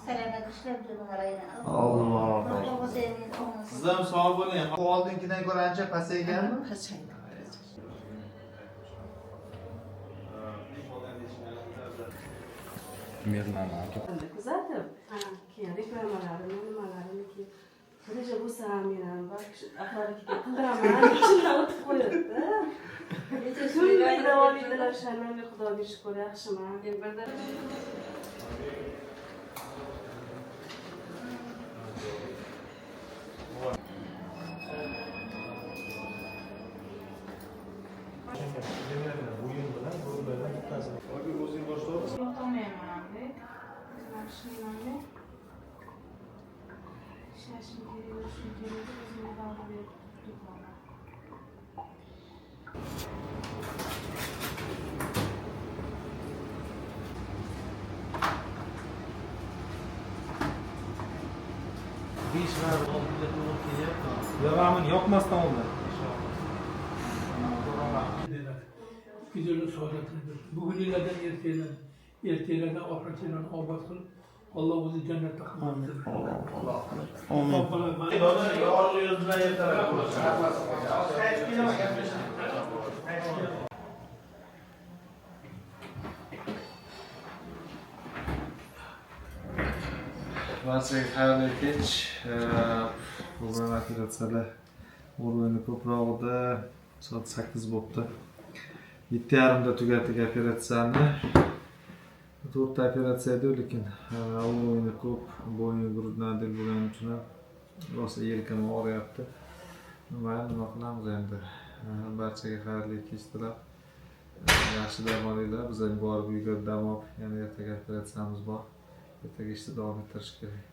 Salomat ishlab Alloh. Siz ham sog' bo'ling. Bu oldingidan ko'ra ancha pasayganmi? Pasaydi. Kuzatib, keyin reklamalarini, nimalarini keyin reja bo'lsa men ham axborotga qildiraman, shundan o'tib qo'yadi-da. Shunday davom etilar, men Xudoga shukur, yaxshiman. O'zing boshlayapsan. Yotolmayman-da. Ishlayman-da. Ishlashim kerak, yurishim kerak, o'zimga davo berib ketaman. Devamını yoqmasdan oldi. Güzel sohbetini bugünlerden erteğlerden, erteğlerden oxiratlardan obod qilib, Alloh o'zi jannatda qilsin. Amin. Yorug' yuz bilan ertalab. Barchaga xayrli kech. Bugun operatsiyalar o'rni ko'prog'ida soat 8 bo'libdi. 7:30da tugatdik operatsiyani. 4 ta operatsiya edi, lekin o'rni ko'p, bo'yni грудной отдел bo'lgani uchun ham rosa yelkam og'riyapti. Mayli, nima qilamiz endi. Barchaga xayrli kech tilab, yaxshi dam olinglar. Biz ham borib uyga dam olib, yana ertaga operatsiyamiz bor. Ertaga ishni davom ettirish kerak.